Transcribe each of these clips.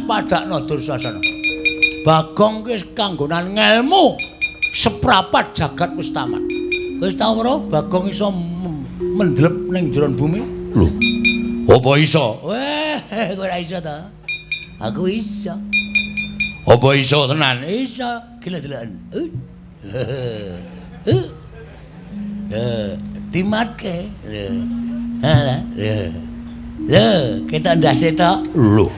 Waspadakno Dursasana. Bagong ki wis kanggonan ngelmu seprapat jagat wis tamat. Wis tau ora Bagong iso mendlep ning jero bumi? Lho. Apa iso? Weh, kowe ora iso ta? Aku iso. Apa iso tenan? Iso. Gila deloken. Dimatke. Ha, lho, ketok ndase tok. Lho.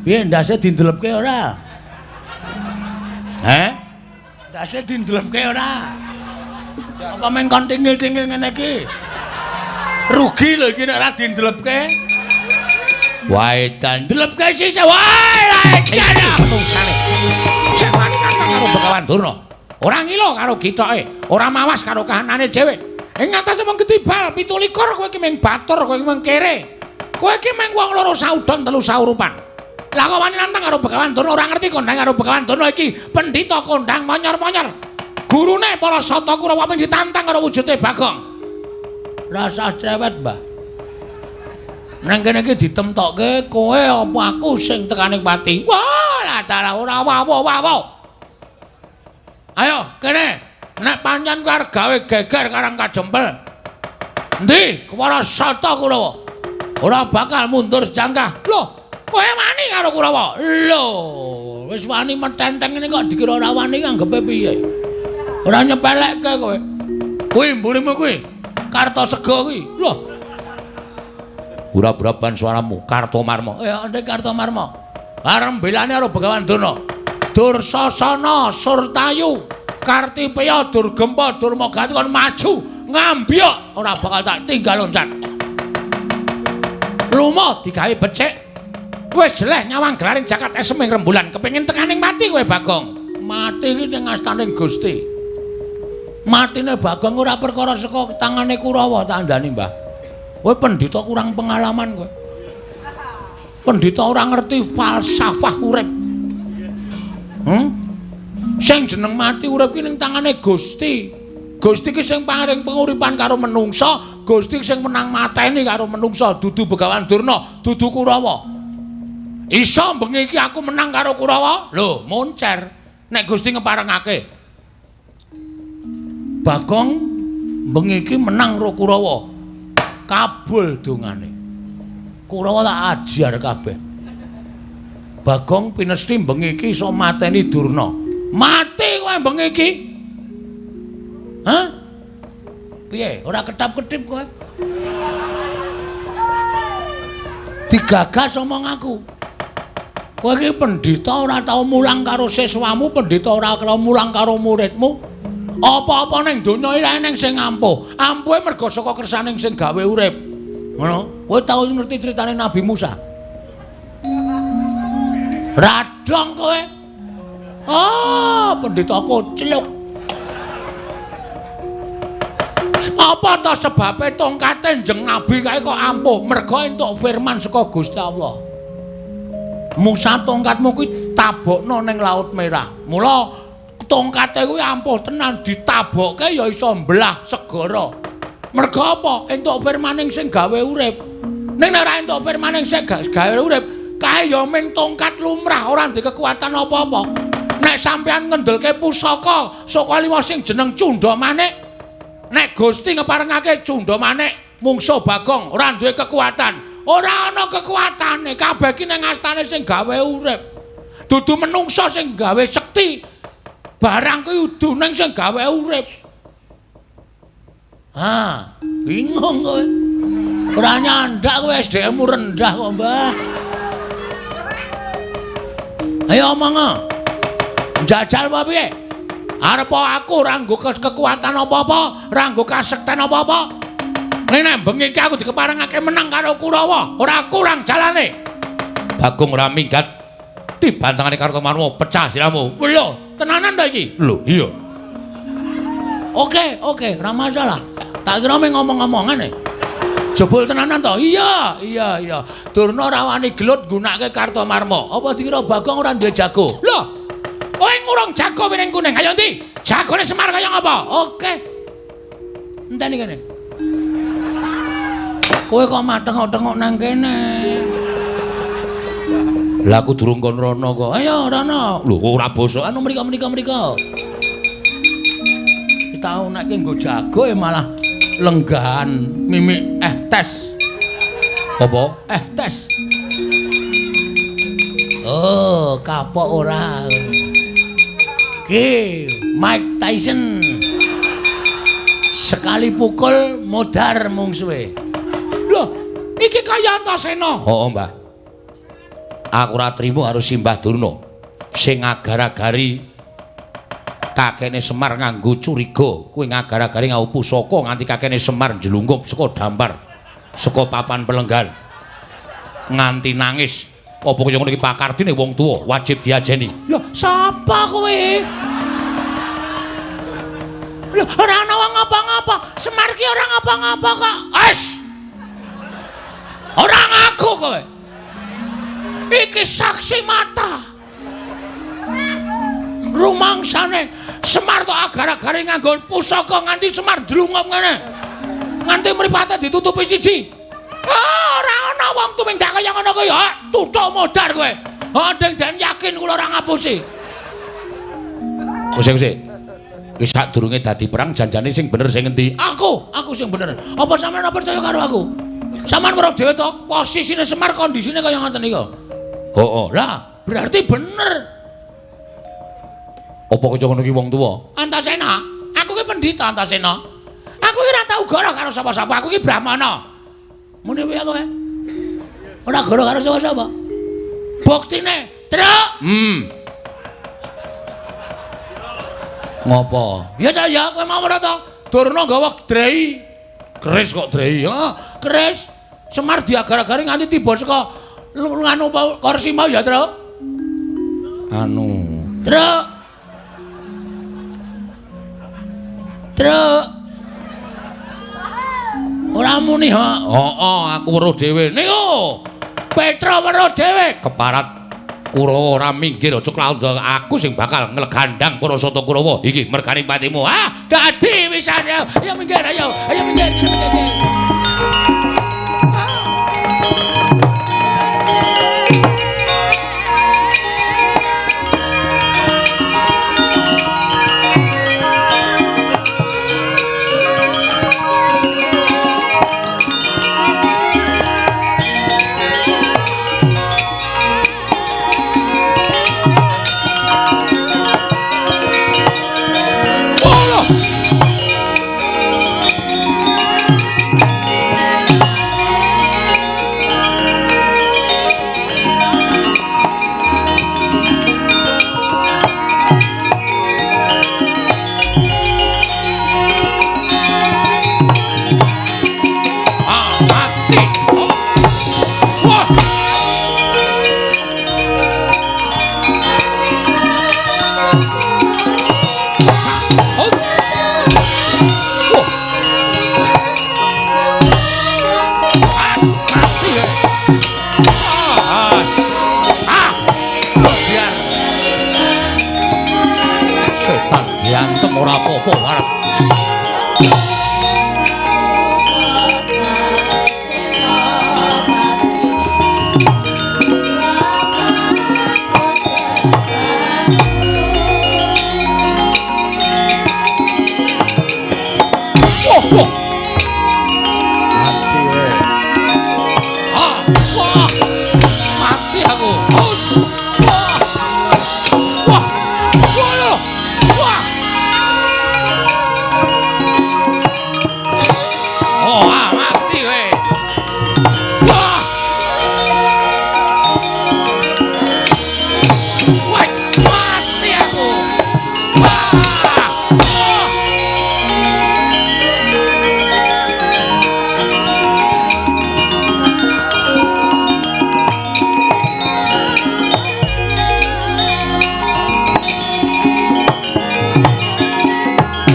Piye ndase dindelepke ora? Heh? Ndase dindelepke ora? Apa meng kon tingil-tingil ngene iki? Rugi lho iki nek ora dindelepke. Wae ndelepke sisih. Wae lah jane menungsane. Sing wani nantang karo Begawan Durna. Ora ngilo karo gitoke, ora mawas karo kahanane dhewe. Ing atase mung ketibal 27 kowe iki mung batur, kowe iki mung kere. Kowe iki mung wong loro saudon telu saurupan. Lah kok wani nantang karo Begawan Durna ora ngerti kondang karo Begawan Durna iki pendhita kondang monyor-monyor. Gurune para Sata Kurawa mung ditantang karo wujude Bagong. Rasah cewet, Mbah. Nang kene iki ditemtokke kowe apa aku sing tekaning pati. Wah, lah dalah ora wawo-wawo. Ayo kene. Nek pancen kowe arep gawe geger Karang Kajempel. Endi para Sata Kurawa? Ora bakal mundur sejangkah. Lho, kowe wani karo Kurawa? Lho, wis wani metenteng ngene kok dikira ora wani anggepe piye? Ora nyepelekke kowe. Kuwi mburimu kuwi. Kartasega kuwi. Lho. Ura-uraban suaramu Kartomarma. Ya, ndek Kartomarma. Arep mbelani karo Begawan Durna. Dursasana Surtayu Kartipeya Durgempa Durmagati kon maju ngambyok ora bakal tak tinggal loncat. Lumo digawe becik. Wis jeleh nyawang gelaring jagat esem ing rembulan kepengin tekaning mati kowe Bagong. Mati iki ning astaning Gusti. Matine Bagong ora perkara saka tangane Kurawa tak andani, Mbah. Kowe pendhita kurang pengalaman kowe. Pendhita ora ngerti falsafah urip. Sing jeneng mati urip ki ning tangane Gusti. Gusti ki sing paring penguripan karo menungsa, Gusti sing menang mateni karo menungsa, dudu Begawan Durna, dudu Kurawa. Iso bengi iki aku menang karo Kurawa? Lho, moncer. Nek Gusti ngeparengake. Bagong bengi iki menang karo Kurawa. Kabul dongane. Kurawa tak ajar kabeh. Bagong pinesti bengi iki iso mateni Durna. Mati kowe bengi iki. Hah? Piye? Ora ketap-ketip kowe? Digagas omong aku. Kowe iki pendhita ora tau mulang karo siswamu, pendhita ora tau mulang karo muridmu. Apa-apa ning donya iki eneng sing ampuh. Ampuhe merga saka kersaning sing gawe urip. Ngono. Kowe tau ngerti critane Nabi Musa? Radong kowe. Ah, pendhita kocluk. Apa ta sebabe tongkate Njeng Nabi kae kok ampuh? Merga entuk firman saka Gusti Allah. Musa tongkatmu kuwi tabokno ning Laut Merah. Mula tongkate kuwi ampuh tenan, ditabokke ya iso mbelah segara. Merga apa? Entuk firmaning sing gawe urip. Ning nek ora entuk firmaning sing gawe urip, kae ya ming tongkat lumrah, ora ndek kekuatan apa-apa. Nek sampeyan ngendelke pusaka saka lima sing jeneng Cundha Manik, nek Gusti ngeparengake Cundha Manik mungsuh Bagong ora duwe kekuatan. Ora ana kekuatane, kabeh ki nang astane sing gawe urip. Dudu menungsa sing gawe sekti. Barang kuwi udu ning sing gawe urip. Ah, bingung kowe. Ora nyandak kowe, SDM-mu rendah kok, Mbah. Ayo omong. Njajal apa piye? Arep aku ora nggo kekuatan apa-apa, ora nggo kasekten apa-apa. Ning nek bengi iki aku dikeparengake menang karo Kurawa, ora kurang jalane. Bagong ora minggat dibantangane Kartomarma pecah siramu. Lho, tenanan ta iki? Lho, iya. Oke, oke, ora masalah. Tak kira mung ngomong-ngomongan e. Jebul tenanan to? Iya, iya, iya. Durna ora wani gelut nggunakake Kartomarma. Apa dikira Bagong ora duwe jago? Lho, kowe ngurung jago piring kuning. Ayo ndi? Jagone Semar kaya ngapa? Oke. Enteni kene. Kowe kok matengok-tengok nang kene. Lah aku durung kon rono kok. Ayo rono. Lho kok ora basa. Anu mriko mriko mriko. Tau nek nggo jago ya malah lenggahan mimik tes. Apa? Tes. Oh, kapok ora. Ki Mike Tyson. Sekali pukul modar mungsuhe. Loh, iki kaya Antasena. Heeh, Mbah. Aku ora trimo karo Simbah Durna sing agar-agari kakene Semar nganggo curiga, kuwi ngagar-agari nganggo pusaka nganti kakene Semar njlungkup saka dampar, saka papan pelenggan. Nganti nangis. Apa kaya ngono iki pakardine wong tuwa wajib diajeni. Lho, sapa kowe? Lho, ora ana wong ngapa-ngapa. Semar ki ora ngapa-ngapa kok. Wes. Ora ngaku kowe. Iki saksi mata. Rumangsane Semar tok agar-agare nganggo pusaka nganti Semar ndlungup ngene. Nganti mripate ditutupi siji. Ah, ora ana wong tumindak kaya ngono kuwi. Ha, tutuk modar kowe. Ha, deng den yakin kula ora ngapusi. Kuse-kuse. Wis sadurunge dadi perang janjane sing bener sing endi? Aku sing bener. Apa sampeyan ora percaya karo aku? Sampeyan weruh dhewe to, posisine Semar kondisine kaya ngoten niku. Heeh. Lah, berarti bener. Apa kaya ngono ki wong tuwa? Antasena, aku ki pendhita Antasena. Aku ki ora tau goro karo sapa-sapa, aku ki brahmana. Muni piye kowe? Ora goro karo sapa-sapa. Buktine, Truk. Ngopo? Ya ta ya, kowe mau ora to? Durna nggawa drei. Keris kok drei. Heeh, keris. Semar diagar-agari nganti tiba saka nganu kursi mau ya, Truk. Anu, Truk. Truk. Ora muni ha. Heeh, aku weruh dhewe. Niku. Petra weruh dhewe keparat Kurawa ora minggir aja klaut aku sing bakal nglegandang para sata Kurawa. Iki mergane patimu. Ah, dadi wisan. Ayo minggir, ayo. Ayo minggir, minggir. Ora apa-apa arep. Oh, oh. Mati we. Ah, wah. Mati aku. Oh. Wah. Wah. Wah. Wah. Oh, ah, mati we. Wah. Wah, mati aku. Wah. Oh.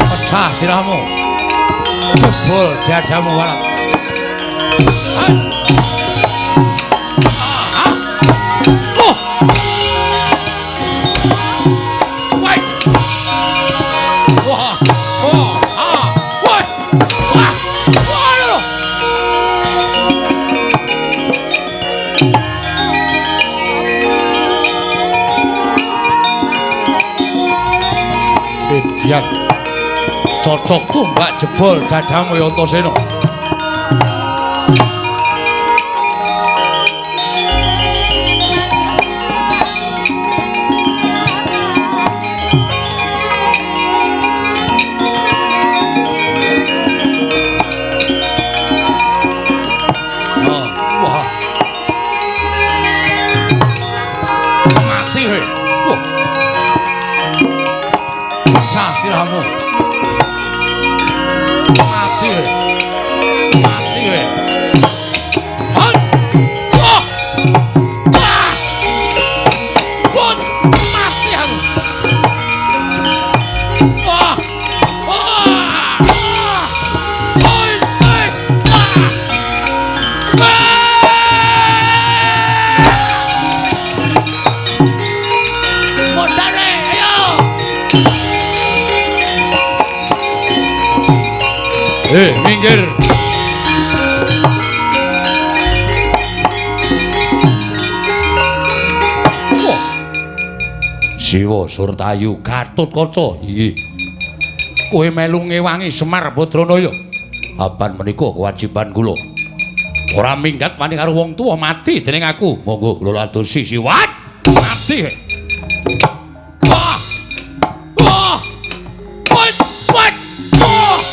Pecah sirahmu. Jebol dadamu walat. Ah. Oh. Wah. Wah. Oh. Ah. Wah. Wah. Wah. Lho. Sajian. Cocok tombak jebol dadamu ya Antasena. Minggir. Wah. Siwa Surtayu Gatotkaca. Inggih. Kowe melu ngewangi Semar Badranaya. Apan menika kewajiban kula. Ora minggat wani karo wong tuwa mati dening aku. Monggo kula adosi siwat. Mati. Wah. Wah. Wat. Wat. Wah.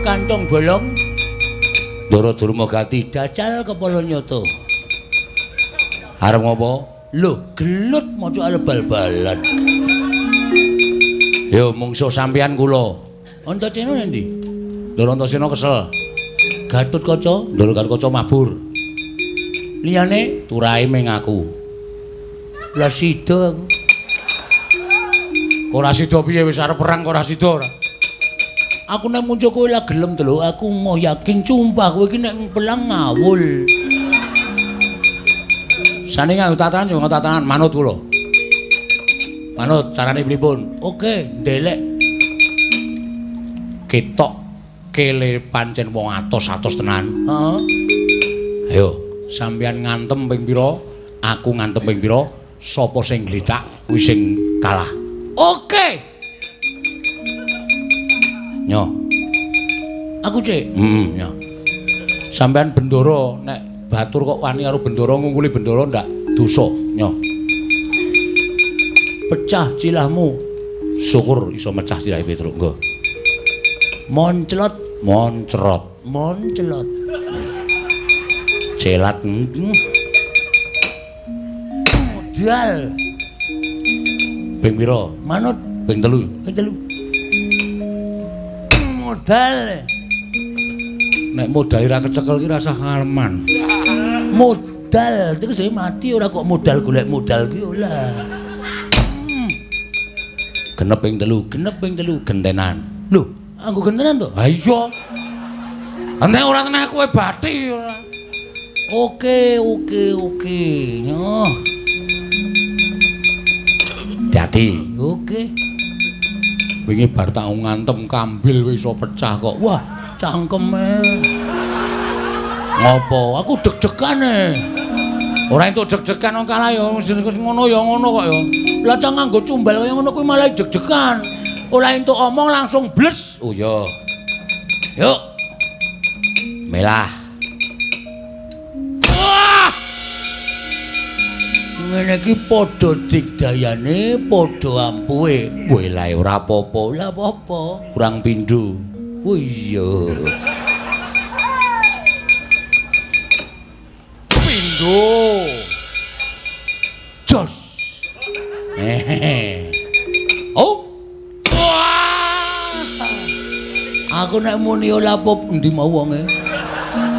Kantong bolong Ndara Durmagati dacal kepala nyoto. Arep ngopo? Lho, gelut maca arep bal-balan. Yo mungsuh sampeyan kula. Antasena endi? Ndara Antasena kesel. Gatotkaca, Ndara Gatotkaca mabur. Liyane turahe ming aku. Lah sida aku. Ora sida piye wis arep perang kok ora sida ora? Aku nek muncul kowe lah gelem to lho, aku moh yakin sumpah kowe iki nek pelang ngawul. Sane nganggo tatanan yo nganggo tatanan manut kula. Manut carane pripun? Oke, ndelek. Ketok kele pancen wong atos-atos tenan. Heeh. Ayo, sampeyan ngantem ping pira? Aku ngantem ping pira? Sapa sing glithak kuwi sing kalah. Oke. Nyo. Aku cek. Heeh, nyo. Sampeyan bendara nek batur kok wani karo bendara ngungkuli bendara ndak dosa, nyo. Pecah cilahmu. Syukur iso mecah silahe Petruk, nggo. Monclot, moncrot, monclot. Celat. Modal. Ping pira? Manut ping 3. Ping 3. Modal. Nek modal ora kecekel ki rasah ngaleman. Modal terus saya mati ora kok modal golek modal ki ora. Genep ping 3, genep ping 3 gentenan. Lho, aku gentenan to? Ha iya. Nek ora tenah kowe bathi ora. Oke, oke, oke. Nyoh. Dadi. Oke. Wingi bar tak ngantem kambil wis iso pecah kok. Wah, cangkeme. Ngopo? Aku deg-degan e. Ora entuk deg-degan wong kalah ya ngono ya ngono kok ya. Lah cang nganggo cumbal kaya ngono kuwi malah deg-degan. Ora entuk omong langsung bles. Oh iya. Yuk. Melah. Wah! Ngene iki padha digdayane, padha ampuhe. Welae ora apa-apa. Ora apa-apa. Kurang pindho. Oh iya. Pindho. Jos. Oh. Wah. Aku nek muni ora pop endi mau wonge.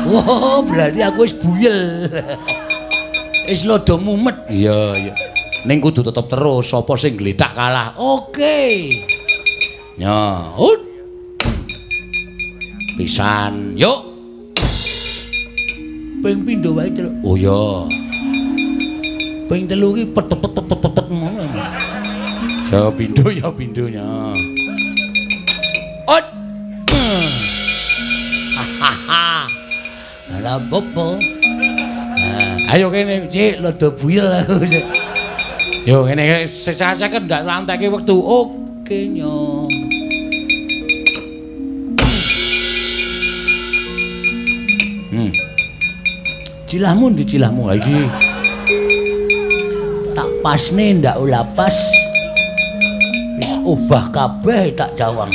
Wah, berarti aku wis buyel. Wis lodo mumet. Iya, iya. Ning kudu tetep terus, sapa sing glethak kalah. Oke. Ya, ut. Pisan, yuk. Ping pindho wae, Truk. Oh iya. Ping telu iki pet pet pet pet pet ngono. Ya pindho ya pindho ya. Ut. Hahaha. Lah opo? Ayo kene, Cik, lodo buyel aku. Yo ngene sesaseken ndak lanteke wektu. Oke nyo. Cilahmu ndi cilahmu iki? Tak pasne ndak ula pas. Wis obah kabeh tak jawang.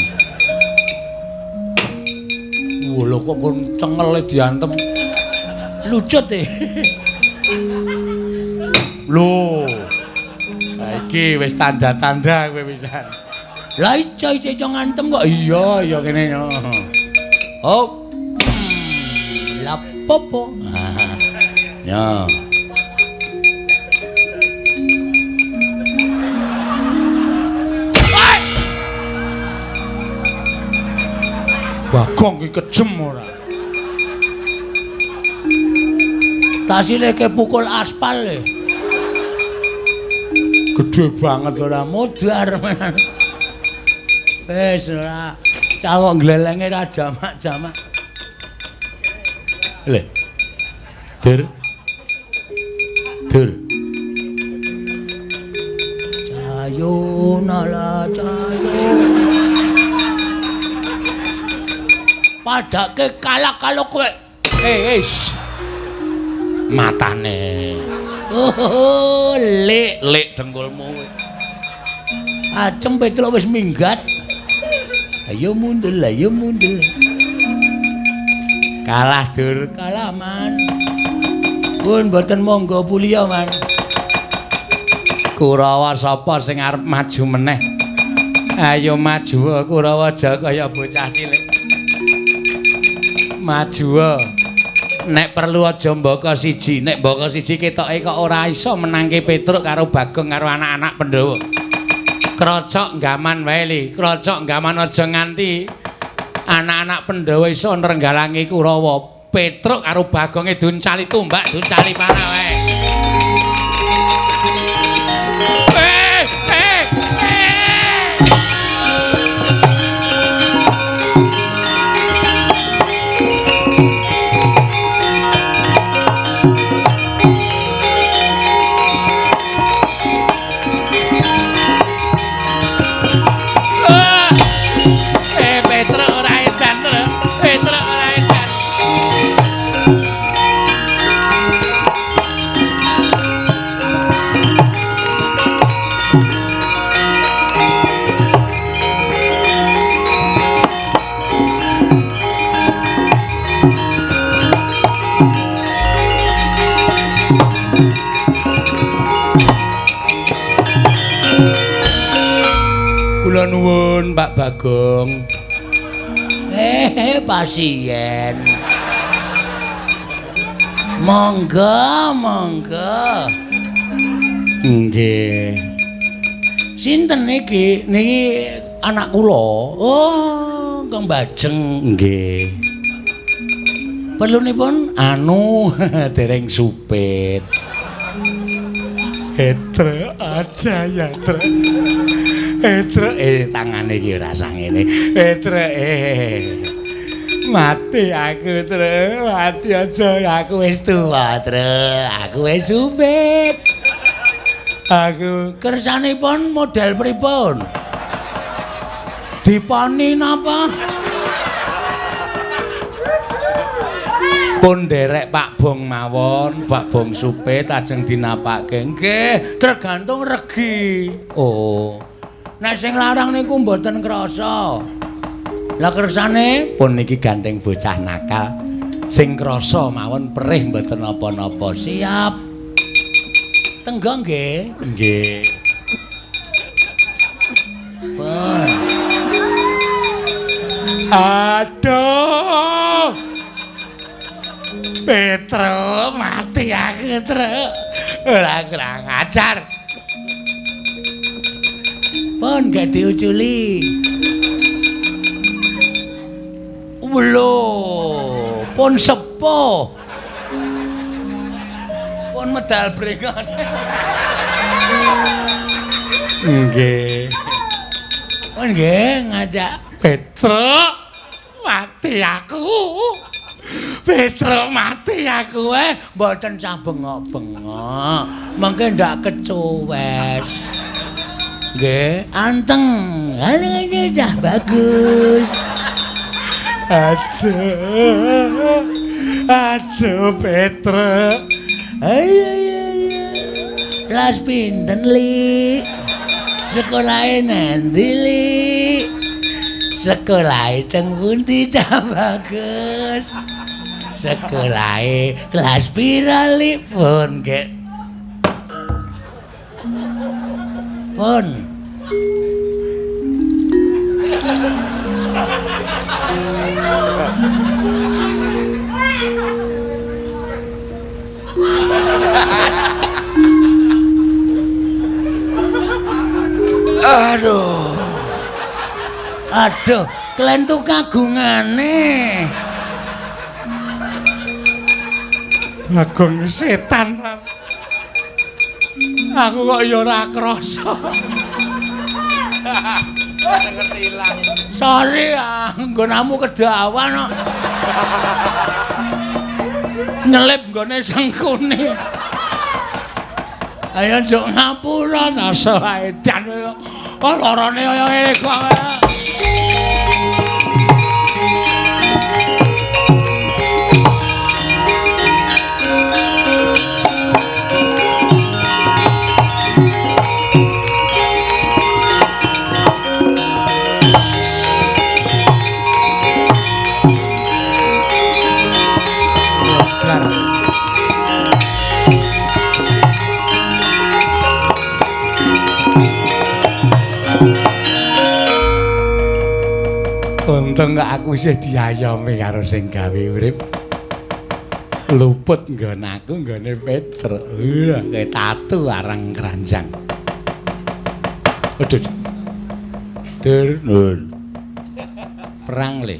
Wah, lho kok kon cengele diantem. Lucut e. Lho. Iki wis tanda-tanda kowe pisan. Lah iso iso ngantem kok. Iya, iya kene yo. Oh. Lah popo. Ya. Bagong iki kejem ora. Tasileke pukul aspal e. Gede banget ora modar. Wis ora cawok glelenge ra jamak-jamak. Le. Dur. Dur. Cayo nala cayo. Padake kalah kalau kowe. Eh, matane. Oh, lek lek dengkulmu kowe. Acem Petruk wis minggat. Ayo mundur, ayo mundur. Kalah dur, kalah man. Pun mboten monggo puliya man. Kurawa sapa sing arep maju meneh? Ayo maju Kurawa aja kaya bocah cilik. Maju. Nek perlu aja mbaka siji, nek mbaka siji ketoke kok ora iso menangke Petruk karo Bagong karo anak-anak Pandhawa. Krocok gaman wae li, krocok gaman aja nganti anak-anak Pandhawa iso nrenggalangi Kurawa. Petruk karo Bagonge duncali tumbak, duncali panah wae. Kula nuwun Pak Bagong. Pasien. Monggo, monggo. Nggih. Sinten niki? Niki anak kula. Oh, Kang Bajeng. Nggih. Perlunipun anu dereng supit. Etre aja ya, Tre. Etre tangane iki ora sangene. Etre mati aku, Tre. Mati aja aku wis tuwa, Tre. Aku wis supit. Aku kersanipun model pripun? Diponi napa? Pun nderek Pak Bong mawon, Pak Bong supit ajeng dinapake. Nggih, tergantung regi. Oh. Nek sing larang niku mboten krasa. Lah kersane pun niki gandeng bocah nakal sing krasa mawon perih mboten napa-napa. Siap. Tenggo nggih. Nggih. Pun. Aduh. Petro mati aku, Truk. Ora kurang ajar. Pun gak diuculi. Lho, pun sepuh. Pun medal brengos. Nggih. Pun nggih ngajak Petro mati aku. Petro mati aku mboten sah bengok-bengok. Mengke ndak kecuwes. Nggih, anteng. Ngene cah bagus. Aduh. Aduh Petro. Ayo ayo. Kelas pinten, Li? Sekolahe nanti, Li? Sekolahe teng pundi cah bagus? Sekolahe kelas pira, Li? Pun nggih. Pun. Aduh. Aduh, klentu kagungane. Bagong setan. Aku kok ya ora krasa. Ngerti ilang. Sorry, nggonamu kedawan kok. Nyelip nggone sengkune. Ayo njuk ngapura rasa edan. Oh lorone kaya ngene kok. Untung kok aku isih diayomi karo sing gawe urip. Luput nggon aku nggone Petro. Wah, kayak tatu arang keranjang. Aduh. Dur, nun. Perang le.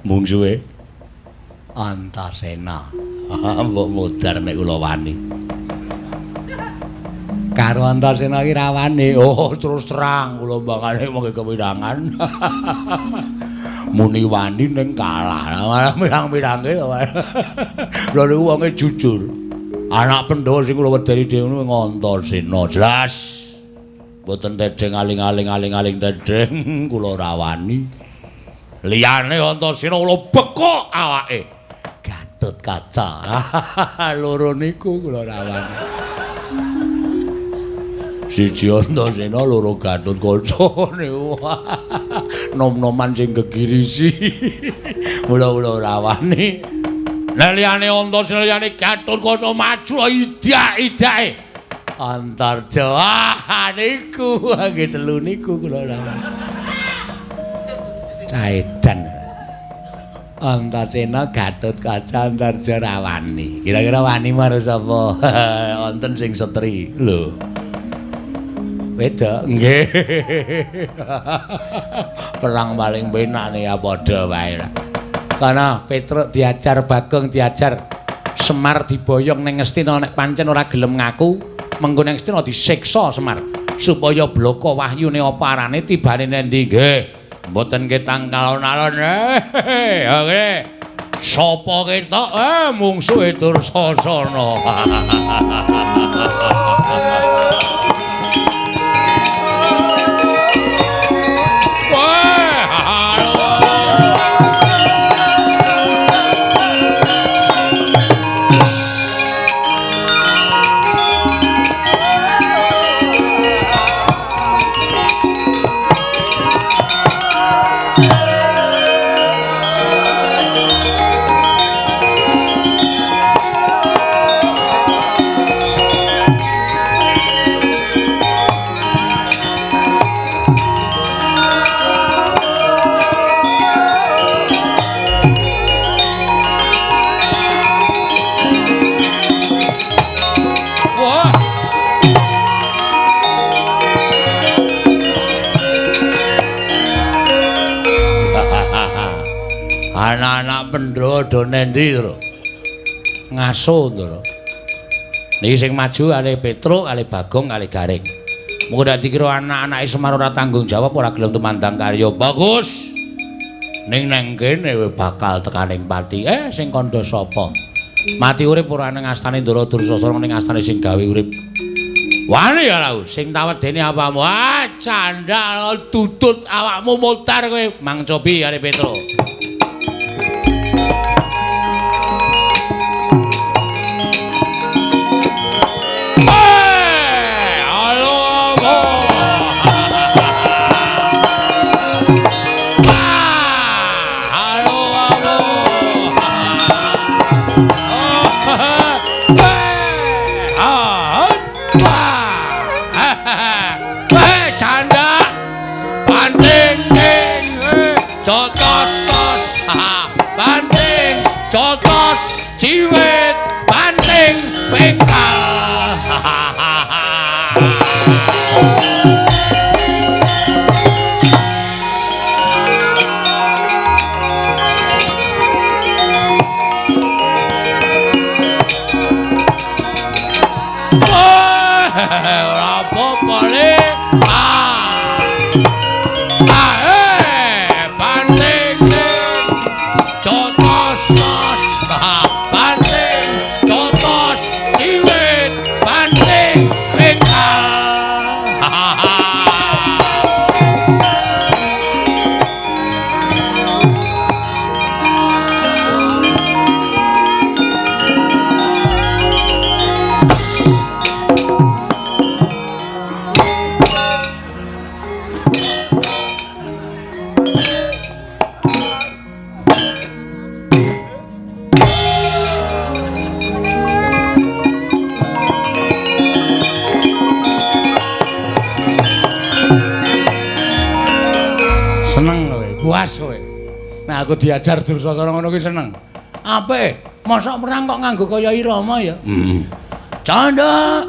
Mungsuhe Antasena. Mbok modar nek kula wani. Karo Antasena iki rawane. Oh, terus terang kula mbangane mung kewirangan. Muni wani ning kalah. Malah mirang-mirange. Lha niku wonge jujur. Anak Pandhawa sing kula wedeni dhewe niku Antasena. Jelas. Mboten tedheng aling-aling aling-aling tedheng kula ora wani. Liyane Antasena kula bekok awake. Gatotkaca. Loro niku kula ora wani. Siji Antasena loro Gatotkaca niku. Nom-noman sing gegirisi. Mula kula ora wani. Nek liyane Antasena liyane Gatotkaca maju idak-idake. Antarja. Ah niku nggih telu niku kula ora wani. Caedan. Antasena Gatotkaca Antarja ra wani. Kira-kira wani marang sapa? Wonten sing setri. Lho. Wedok nggih. Perang paling penak nih ya padha wae lah. Kana Petruk diajar Bagong diajar Semar diboyong ning Ngastina nek pancen ora gelem ngaku, mengko ning Ngastina disiksa Semar supaya bloko wahyune apa arane tibane nendi nggih. Mboten ketang alon-alon. Oke. Sapa ketok mungsuhe Dursasana. Anak-anak Pandhawa do nendi, Ndara? Ngaso, Ndara. Niki sing maju kalih Petruk, kalih Bagong, kalih Gareng. Mengko ndak dikira anak-anake Semar ora tanggung jawab, ora gelem tumandang karya. Bagus. Ning nang kene bakal tekaning pati. Sing kandha sapa? Mati urip ora ning astane Ndara Dursasana, ning astane sing gawe urip. Wani ya lau, sing tawedene apamu? Ah, candhal tutut awakmu mutar kowe. Mang Cobi karo Petro. Ciwit banting pengkal. Ora apa-apa le. Banting jotos tos. Banting jotos ciwit banting pengkal. Seneng kowe, puas kowe. Nah aku diajar Dursasana ngono kuwi seneng. Apik, mosok perang kok nganggo kaya irama ya. Heeh. Candha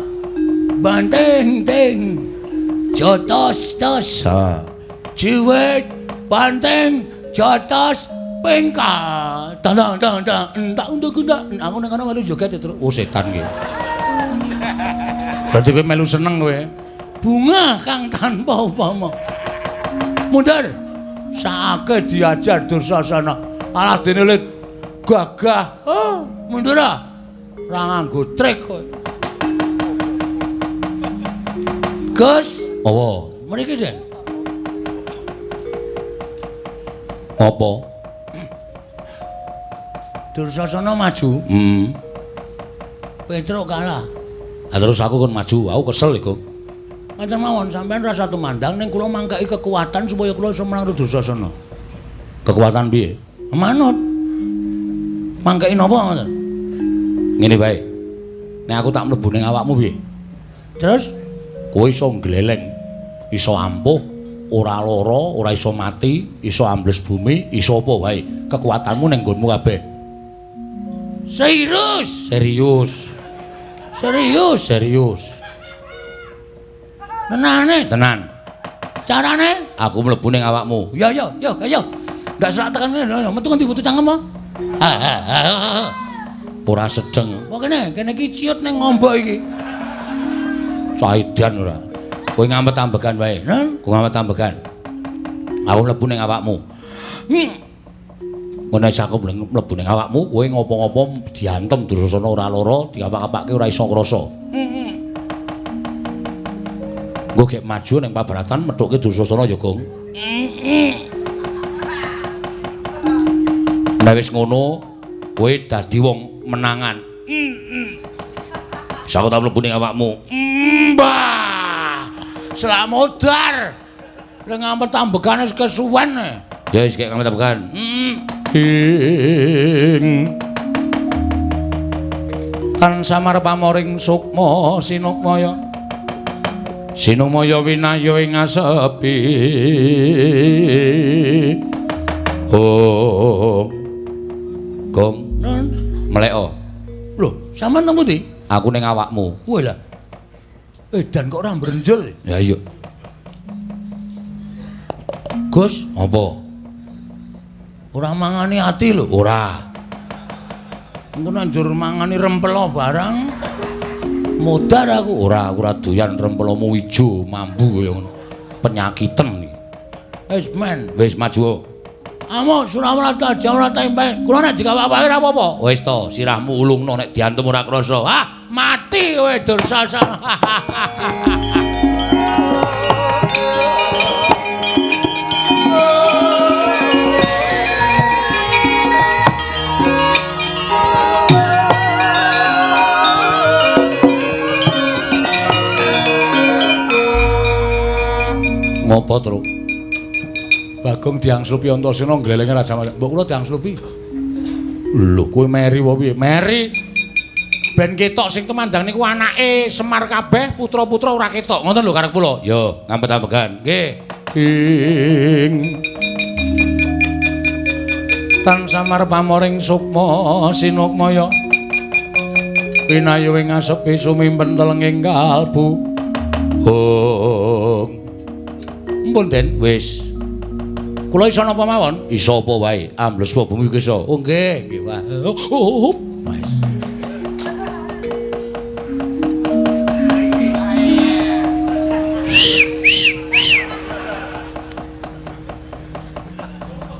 banting ting jotos tos. Ciwit banting jotos pengkal. Tandang tandang tang entak untuk entak. Aku nang kono melu joget terus. Oh setan ki. Berarti kowe melu seneng kowe. Bunga kang tanpa upama. Mundur. Saake diajar Dursasana. Alah dene le gagah. Oh, mundur ah. Ora nganggo trik kowe. Gus, apa? Mriki, Den. Apa? Dursasana maju. Heeh. Petruk kalah. Lah terus aku kon maju, aku kesel iku. Ngaten mawon sampean rasa tumandang ning kula mangkeki kekuatan supaya kula iso menang Dursasana. Kekuatan piye? Manut. Mangkeki napa ngoten? Ngene wae. Nek aku tak mlebu ning awakmu piye? Terus kowe iso ngleleng, iso ampuh, ora lara, ora iso mati, iso ambles bumi, iso apa wae. Kekuatanmu ning nggonmu kabeh. Serius? Serius. Serius, serius. Tenane, tenan. Carane aku mlebu ning awakmu. Ya ya ya ya. Ndak serak tekan ngene, metu ngendi butuh cangkem apa? Ora sedeng. Apa kene? Kene iki ciut ning ngombo iki. Caidan ora. Kowe ngamet ambegan wae. Kowe ngamet ambegan. Aku mlebu ning awakmu. Ngono wis aku mlebu ning awakmu, kowe ngopo-ngopo diantem Dursasana ora lara, diapak-apake ora iso ngrasa. Nggo gek maju ning pabaratan methuke Dursasana ya, Gong. Nek wis ngono, kowe dadi wong menangan. Wis aku tak mlebu ning awakmu. Mbah. Slamodar. Lek ngampet ambegane wis kesuwen. Ya wis gek ngampet ambegan. Ing tan samar pamoring sukma sinukmaya. Sinumaya winaya ing asepi. Oh. Gong, mleko. Lho, sampean nang pundi? Aku ning awakmu. Wah lah. Edan kok ora mbrenjel. Ya iya. Gus, apa? Ora mangani ati lho, ora. Engko nek njur mangani rempelo barang modar aku. Ora, aku ora doyan rempelomu ijo mambu kaya ngono. Penyakiten iki. Wis men, wis maju. Amuk Surawarata ora tempe. Kula nek dikawak-awake ora apa-apa. Wis to, sirahmu ulungno nek diantem ora krasa. Ah, mati kowe Dursasana. Ngopo, Truk? Bagong diangslupi Antasena glelenge Raja Mas. Mbok kula diangslupi. Lho, kowe meri apa piye? Meri. Ben ketok sing tumandang niku anake Semar kabeh, putra-putra ora ketok. Ngoten lho karep kula. Yo, ngampet-ambegan. Nggih. Ing tan samar pamoring sukma sinukmaya. Pinayu ing asepi sumimpen telenging kalbu. Hong. Ampun Den, wis. Kula iso napa mawon? Iso apa wae? Ambles bumi iki iso. Oh nggih, nggih wae. Wis.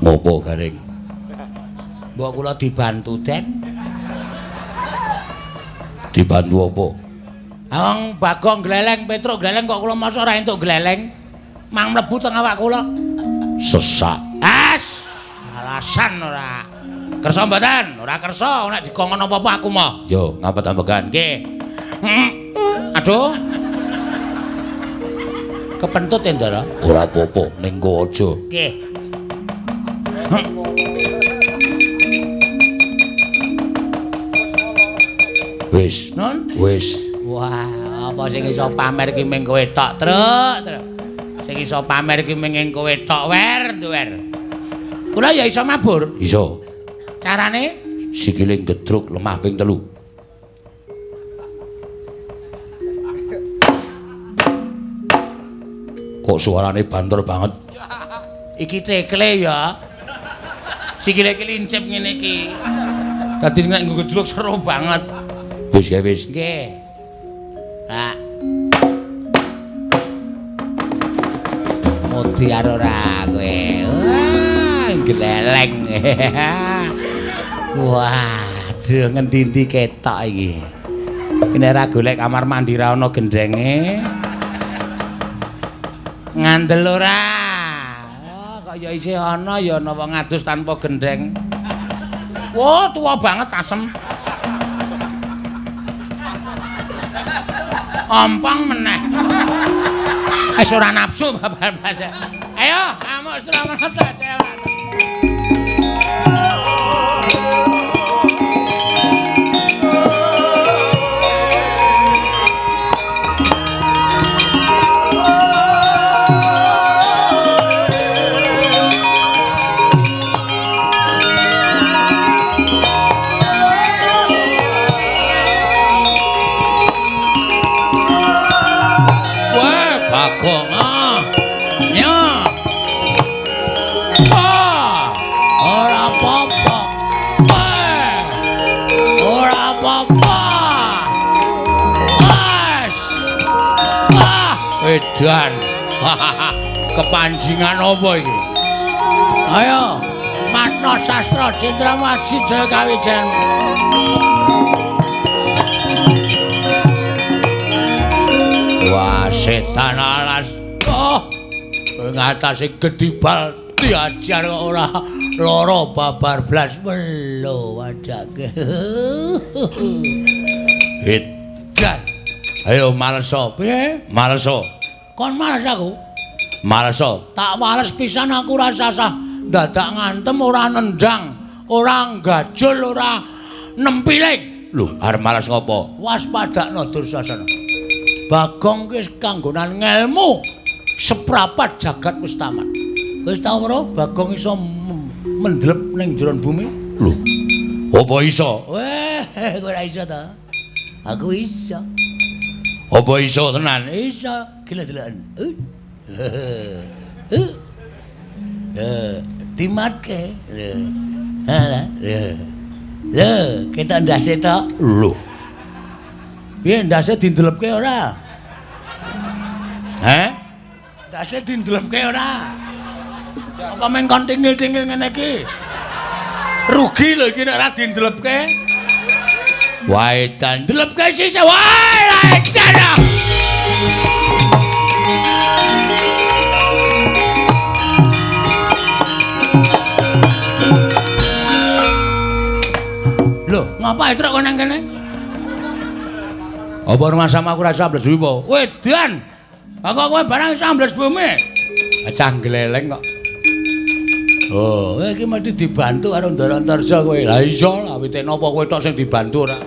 Ngopo garing? Mbok kula dibantu, Den. Dibantu apa? Wong Bagong gleleng, Petruk gleleng kok kula mosok ora entuk gleleng. Mang mlebu teng awak kula. Sesak. As, alasan ora. Kersa mboten? Ora kersa, nek dikongkon apa-apa aku moh. Yo, ngapet-ambegan. Nggih. Aduh. Kepentut ya, Ndara? Ora apa-apa, ning kowe aja. Nggih. Wis. Nun? Wis. Wah, apa sing iso pamer ki ming kowe tok, Truk, Truk. Sing iso pamer ki ming kowe tok, wer, wer. Kula ya iso mabur. Iso. Carane sikile gedruk lemah ping 3. Kok suarane banter banget? Iki tekle ya. Sikile iki lincip ngene iki. Dadi nek nggo gejluk seru banget. Wis ya wis. Nggih. Pak. Modiar ora kowe. Wah, gleleng. Waduh, ngendi-endi ketok iki. Nek ora golek kamar mandi ra ana gendenge. Ngandel ora? Oh, kok ya isih ana ya ana wong ngadus tanpa gendeng. Wah, tuwa banget asem. Ompong meneh. Wis ora nafsu babar blas. Ayo, amuk Suramarta jalan. Edan. Kepanjingan apa iki? Ayo, Matna Sastra Citra Maji Jaya Kawijayan. Wah, setan alas. Oh, ngatasi gedibal diajar kok ora lara babar blas melo wadake. Edan. Ayo maleso. Piye? Maleso. Kon males aku? Maleso. Tak males pisan aku ora sasah dadak ngantem, ora nendang, ora gajul, ora nempiling. Lho, arep males ngopo? Waspadakno Dursasana. Bagong ki kanggonan ngelmu seprapat jagat wis tamat. Wis tau ora Bagong iso mendlep ning jero bumi? Lho, apa iso? Weh, kowe ora iso ta? Aku iso. Apa iso tenan? Iso. Gila deloken. Dimatke. Lho. Ha, lho. Lho, ketok ndase tok. Lho. Piye ndase dindelepke ora? Heh? Ndase dindelepke ora? Apa men kon tingil-tingil ngene iki? Rugi lho iki nek ora dindelepke. Wae ndelepke sisih. Wae edan. Lho, ngapa truk kok nang kene? Apa rumah sama aku rasa ambles bumi apa? Wedan. Aku kowe barang iso ambles bumi. Cah gleleng kok. Oh, iki mesti dibantu karo Ndara Antarja kowe. Lah iya lah, wite napa kowe tok sing dibantu ora?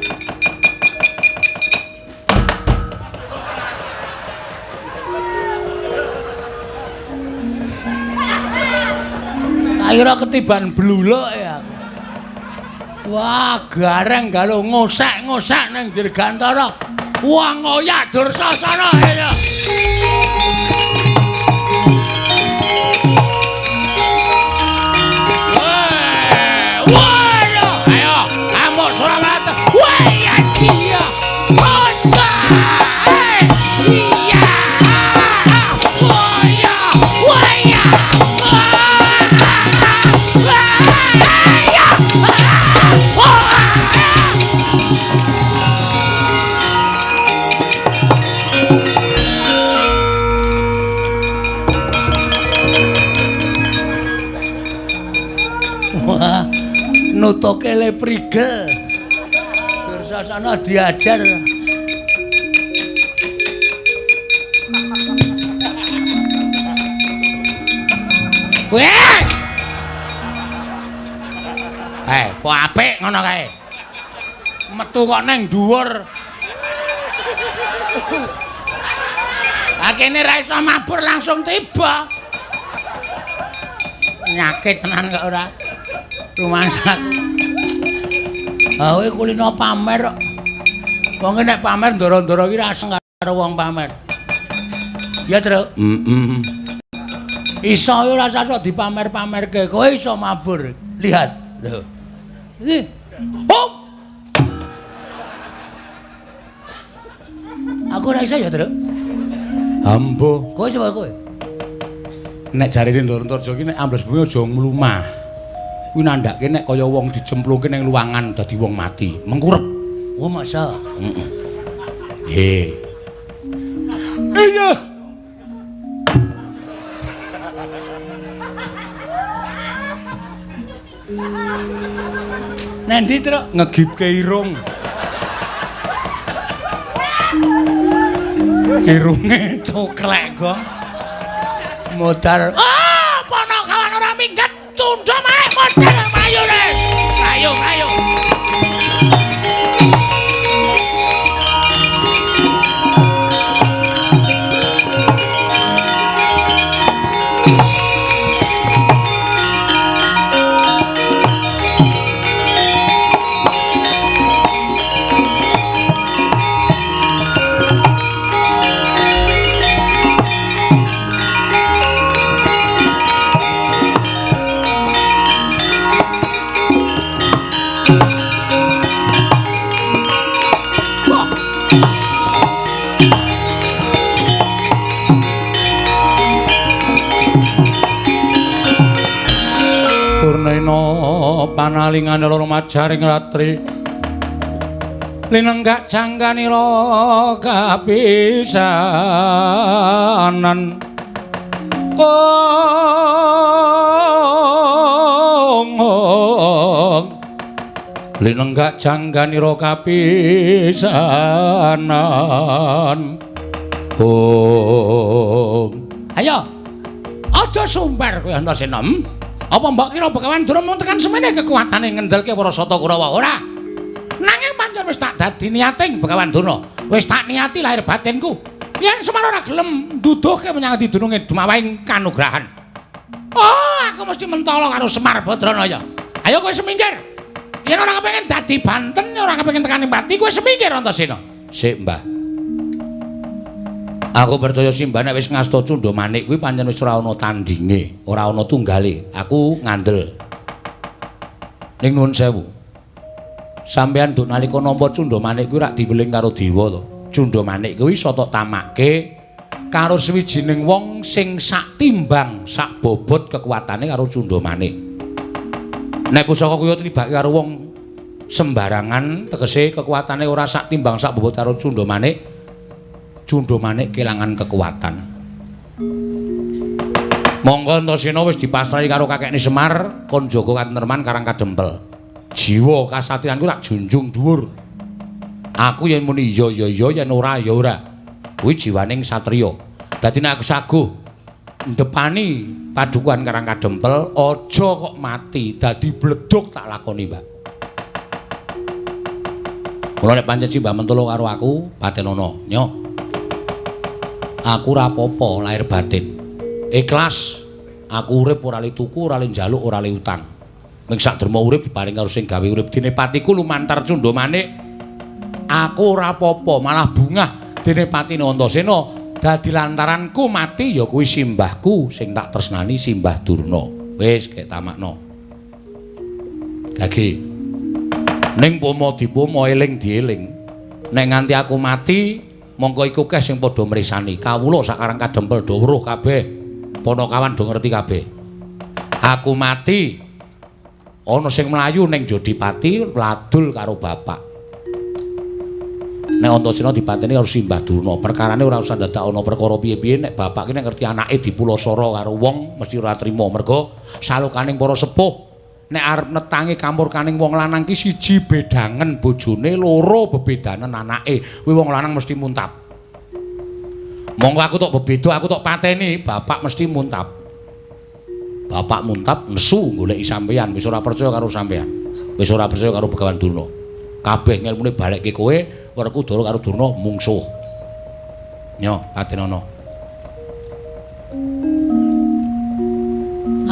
Tak kira ketiban bluluk ya. Wah, gareng galo ngosek-ngosek nang Dirgantara. Wah, ngoyak Dursasana ya. Wah, ayo, amuk Surawata. Wah, iya. Iya. Wah, iya. Wah, iya. Wah, nutuke le prigel. Dursasana diajar. Weh! Kok apik ngono kae. Metu kok nang dhuwur. Akene ra iso mabur langsung tiba. Nyakit tenan kok ora. Rumangsaku. Ha kowe kulino pamer kok. Wong nek pamer ndoro-ndoro iki ra karo wong pamer. Ya, Truk. Heeh. Iso ora sasok dipamer-pamerke, kowe iso mabur. Lihat. Lho. Iki. Hop. Aku ora iso ya, Truk. Ambo. Kowe coba kowe. Nek jarene Ndara Antarja iki nek ambles bumi aja mlumah. Kuwi nandhake nek kaya wong dicemplungke ning luwangan dadi wong mati, mengkurep. Oh, masa? Heeh. Nggih. Iya. Nanti Truk ngegipke irung. Irunge toklek kok. Modar. Ah, Panakawan ora minggat, tunda mae modar mayune. Ayo, ayo. Panalingan loro majaring ratri linenggak jangkanira kapisanan. Ong linenggak jangkanira kapisanan. Ong ayo aja sumber kowe Antasena. Apa mbok kira Begawan Durna mung tekan semene kekuatane ngendelke para Sata Kurawa? Ora. Nanging pancen wis tak dadi niating Begawan Durna. Wis tak niati lahir batinku. Yen Semar ora gelem nduduhke menyang dununge dumawaing kanugrahan. Oh, aku mesti mentala karo Semar Badranaya. Ayo kowe semingkir. Yen ora kepengin dadi banten, ora kepengin tekani pati, kowe semingkir Antasena. Sik, Mbah. Aku percaya simbah nek wis ngasta Cundha Manik kuwi pancen wis ora ana tandinge, ora ana tunggale. Aku ngandel. Ning nuwun sewu. Sampeyan nduk nalika nampa Cundha Manik kuwi rak diweling karo dewa to. Cundha Manik kuwi iso tok tamake karo sawijining wong sing sak timbang, sak bobot kekuatane karo Cundha Manik. Nek pusaka kuwi tibake karo wong sembarangan, tegese kekuatane ora sak timbang sak bobot karo Cundha Manik, Cundha Manik kelangan kekuatan. Monggo Antasena wis dipasrahi karo kakekne Semar kon jaga katentreman Karang Kadempel. Jiwa kasatriyanku tak junjung dhuwur. Aku yen muni iya ya iya, yen ora ya ora. Kuwi jiwaning satriya. Dadi nek aku saguh ndepani padukuhan Karang Kadempel, aja kok mati, dadi bledug tak lakoni, Mbak. Mula nek pancen simbah mentolo karo aku, patenono, nyo. Aku ora apa-apa lahir batin. Ikhlas aku urip ora li tuku, ora li njaluk, ora li utang. Ming sak derma urip diparing karo sing gawe urip. Dene patiku lumantar Cundha Manik. Aku ora apa-apa, malah bungah dene patine Antasena dadi lantaranku mati ya kuwi simbahku sing tak tresnani, Simbah Durna. Wis gek tamakno. Gage. Ning pomo dipomo eling dieling. Nek nganti aku mati mongko iku keh sing padha mresani. Kawula sak Karang Kadempel do weruh kabeh. Panakawan do ngerti kabeh. Aku mati ana sing mlayu ning Jodipati ladul karo bapak. Nek Antasena dipateni karo Simbah Durna, perkarane ora usah dadak ana perkara piye-piye. Nek bapak ki nek ngerti anake dipulasara karo wong mesti ora trima, mergo salukaning para sepuh nek arep netangi kamurkaning wong lanang ki siji bedangen bojone, loro bebedanen anake. Kuwi wong lanang mesti muntap. Monggo aku tok bebeda, aku tok pateni, bapak mesti muntap. Bapak muntap nesu goleki sampeyan, wis ora percaya karo sampeyan. Wis ora percaya karo Begawan Durna. Kabeh ngelmune balekke kowe, Werkudara karo Durna mungsuh. Nyo, patenono.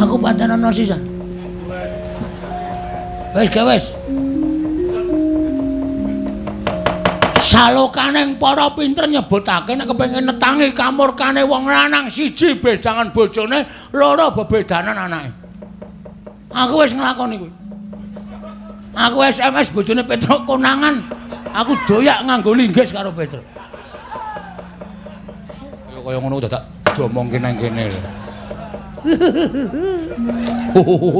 Aku patenono sisan. Wis ge wis. Salokaning para pinter nyebutake nek kepengin netangi kamurkane wong lanang siji bedangan bojone, loro bebedanan anake. Aku wis nglakoni kuwi. Aku SMS bojone Petruk konangan. Aku doyak nganggo linggis karo Petruk. Kaya kaya ngono dadak diomongke nang kene lho.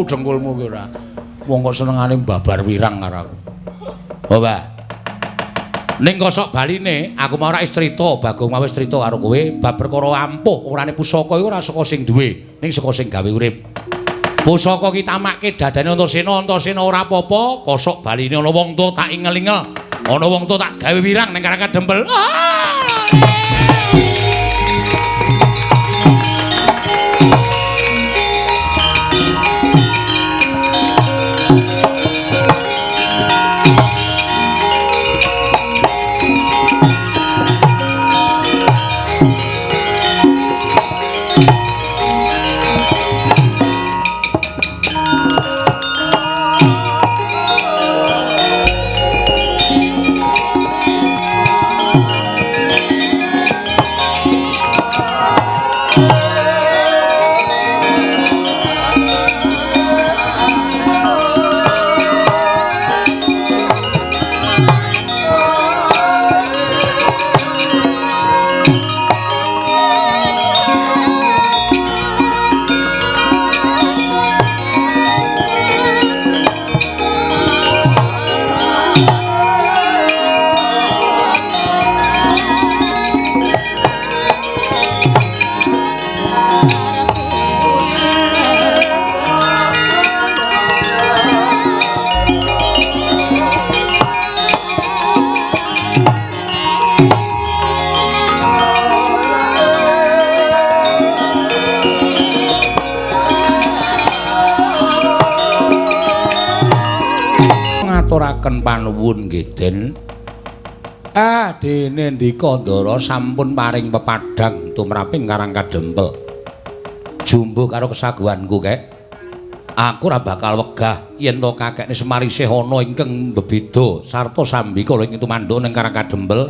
Dengkulmu ki ora. Wong kok senengane babar wirang karo aku. Oh, Mbah. Ning kosok baline aku mau ora wis crita, Bagong mau wis crita karo kowe bab perkara ampuh orane pusaka iku ora saka sing duwe, ning saka sing gawe urip. Pusaka ki tamake dadane Antasena, Antasena ora apa-apa, kosok baline ana wong tuwa tak ingel-ingel, ana wong tuwa tak gawe wirang ning Karang Kadempel. Ngaturaken panuwun nggih Den. Ah dene ndika Ndara sampun paring pepadhang tumraping Karang Kadempel. Jumbuh karo kesaguhanku kek. Aku ora bakal wegah yen to kakekne Semar isih ana ingkang bebeda sarta sambikala ing tumanduk ning Karang Kadempel.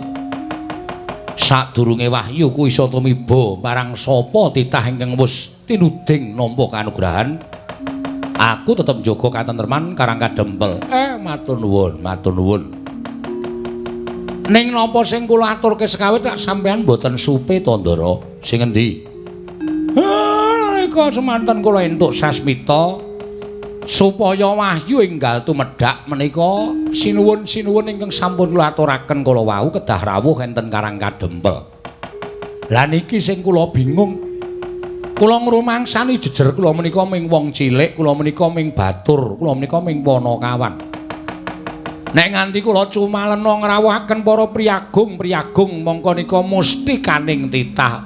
Sadurunge wahyu ku iso tumiba marang sapa titah ingkang wis tinuding nampa kanugrahan, aku tetep njaga katentreman Karang Kadempel. Matur nuwun, matur nuwun. Ning napa sing kula aturke sekawit lak sampean mboten supe to, Ndara? Sing endi? Nalika semanten kula entuk sasmita supaya wahyu enggal tumedhak menika sinuwun-sinuwun ingkang sampun kula aturaken kala wau kedah rawuh enten Karang Kadempel. Lah niki sing kula bingung. Kula ngrumangsani jejer kula menika ming wong cilik, kula menika ming batur, kula menika ming panakawan. Nek nganti kula cumalena ngrawuhaken para priyagung-priyagung mongko nika musti kaning titah.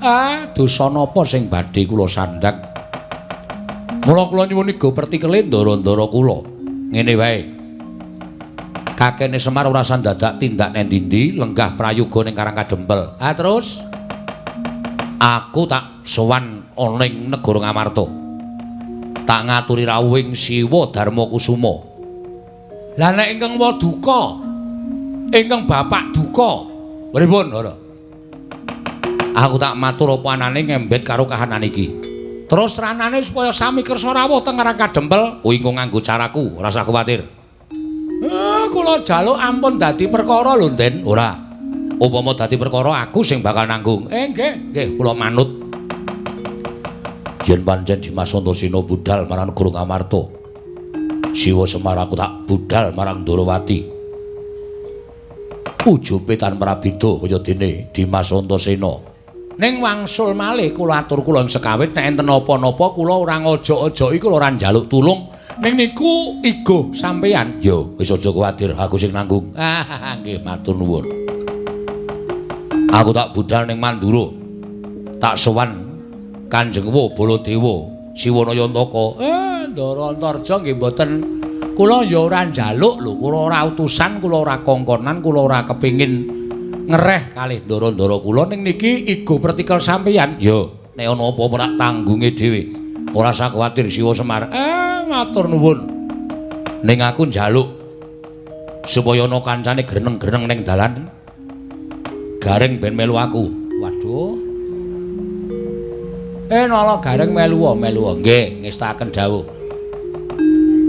Dosa napa sing badhe kula sandhang? Mula kula nyuwun iga pertikele ndara-ndara kula. Ngene wae. Kakene Semar ora sandadak tindak neng ndi-ndi, lenggah prayoga ning Karang Kadempel. Ah terus aku tak sowan ana ing negara Ngamarta. Tak ngaturi rawuhing Siwa Darma Kusuma. Lah nek ingkang waduka, ingkang bapak duka, pripun, Ndara? Aku tak matur apa anane ngembet karo kahanan iki. Terus ranane supaya sami kersa rawuh teng Karang Kadempel, kuwi engko nganggo caraku, ora usah kuwatir. Kula jaluk ampun dadi perkara lho, Den. Ora. Upama dadi perkara aku sing bakal nanggung. Nggih, nggih, kula manut. Yen pancen Dimas Antasena budal marang negara Ngamarta, Siwa Semar aku tak budal marang Ndorowati. Ujube tan prabida kaya dene Dimas Antasena. Ning wangsul malih kula atur kula sekawit nek enten napa-napa kula ora ngojok-ojoki, kula ora njaluk tulung. Ning niku igo sampeyan. Yo wis aja kuwatir, aku sing nanggung. Nggih, matur nuwun. Aku tak budal ning Mandura. Tak sowan Kanjeng Wa Baladewa Siwana Yantaka. Ndara Antarja nggih mboten, kula ya ora njaluk lho, kula ora utusan, kula ora kongkonan, kula ora kepengin ngereh kalih ndara-ndara kula. Ning niki igo pertikel sampeyan. Yo, nek ana apa-apa tak tanggunge dhewe. Ora usah kuwatir Siwa Semar. Matur nuwun. Ning aku njaluk supaya ana kancane greneng-greneng ning dalan. Gareng ben melu aku. Waduh. Nala Gareng melu melu. Nggih, ngestaken dawuh.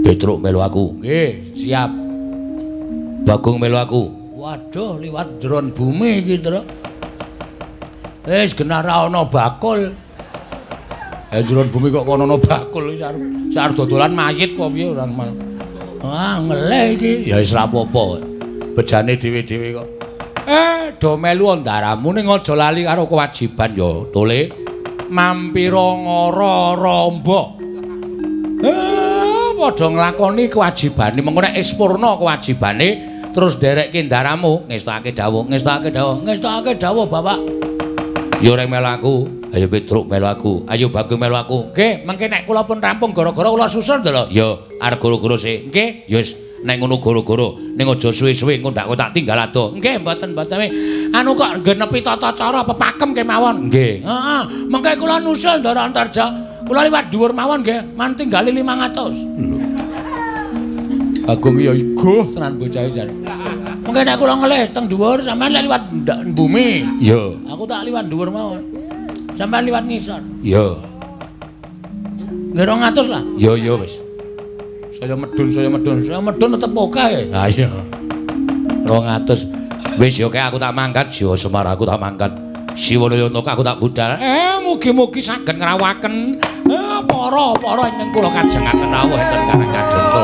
Petruk melu aku. Nggih, siap. Bagong melu aku. Waduh, liwat jeron bumi iki, Truk. Wis genah ra ana bakul. Jeron bumi kok kono ana bakul iki arep dodolan mayit apa piye ora. Ah, ngelih iki. Ya wis ra apa-apa. Bejane dhewe-dhewe kok. Do melu ndaramu ning aja lali karo kewajiban ya, Tole. Mampira ngara ramba. Padha nglakoni kewajibane, mengko nek wis purna kewajibane terus nderekke ndaramu, ngestake dawuh, ngestake dawuh, ngestake dawuh Bapak. Ya ora melu aku, ayo Petruk melu aku, ayo Bagong melu aku. Nggih, mengke nek kula pun rampung gara-gara kula susul lho. Ya, arep gara-gara sik. Nggih, ya wis nek ngono gara-gara, ning aja suwe-suwe engko ndak tak tinggal adoh. Nggih, mboten-mboten. Anu kok genepi tata cara pepakem kemawon. Nggih. Heeh, mengke kula nusul Ndara Antarja. Kula liwat dhuwur mawon nggih, man tinggali 500. Lho. Bagong ya iguh tenan bocah jan. Mengke nek kula ngelih teng dhuwur sampean lek liwat bumi. Iya. Aku tak liwat dhuwur mawon. Sampean liwat ngisor. Iya. Nggih 200 lah. Iya iya wis. Saya medun, saya medun, saya medun tetep akeh. Ha iya. 200. Wis yo aku tak mangkat, Siwa Semar aku tak mangkat. Siwana Yantaka aku tak budal. Mugi-mugi saged ngrawuhaken para-para ingkang kula kajengaken rawuh enten Karang Kadempel.